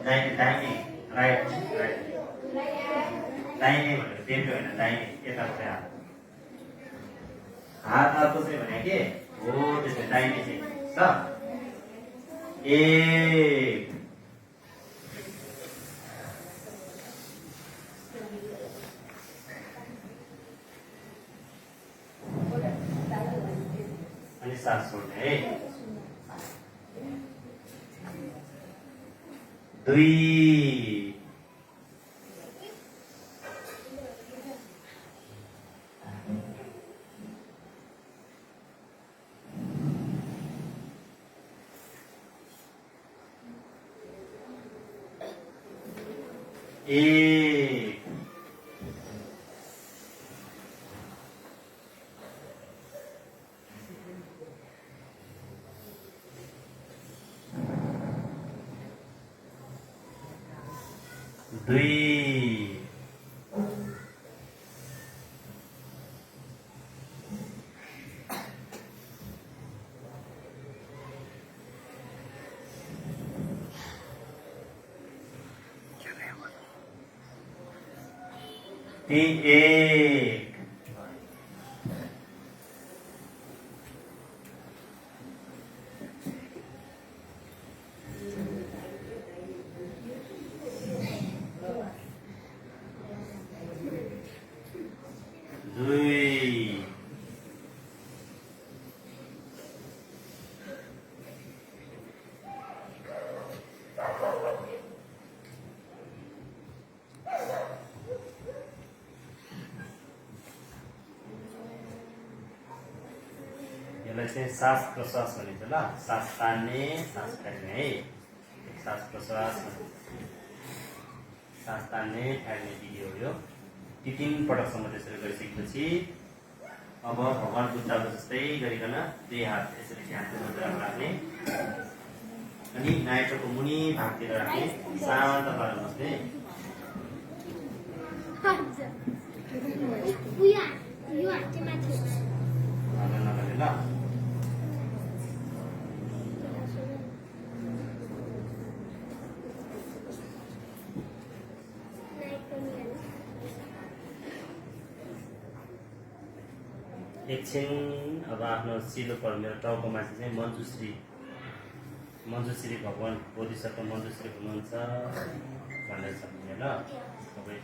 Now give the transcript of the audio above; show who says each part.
Speaker 1: दाहिने दाहिने right right दाहिने भनेर देब्रे होइन दाहिने यतापट्टि हात अर्को चाहिँ भने के हो त्यसै दाहिने चाहिँ ल एक अनि सास छोड्ने है दुई एक दुई तीन एक दुई यसलाई चाहिँ सास प्रश्वास भनिन्छ ल सास तान्ने सास फ्याँक्ने है सास प्रश्वास सास तान्ने फ्याँक्ने विधि हो यो ती 3 पटकसम्म त्यसरी गरिसकेपछि अब भगवानको उच्चारण जस्तै गरिकन दुई हात यसरी ध्यानको मुद्रामा राख्ने अनि नाइटोको मुनि भागतिर राख्ने शान्त पारेर बस्ने नगर्ने ल एकछिन अब आफ्नो सिलो पर मेरो टाउकोमाथि चाहिँ मञ्जुश्री भगवान बोधिसत्व मञ्जुश्री हुनुहुन्छ भनेर सक्ने ल सबै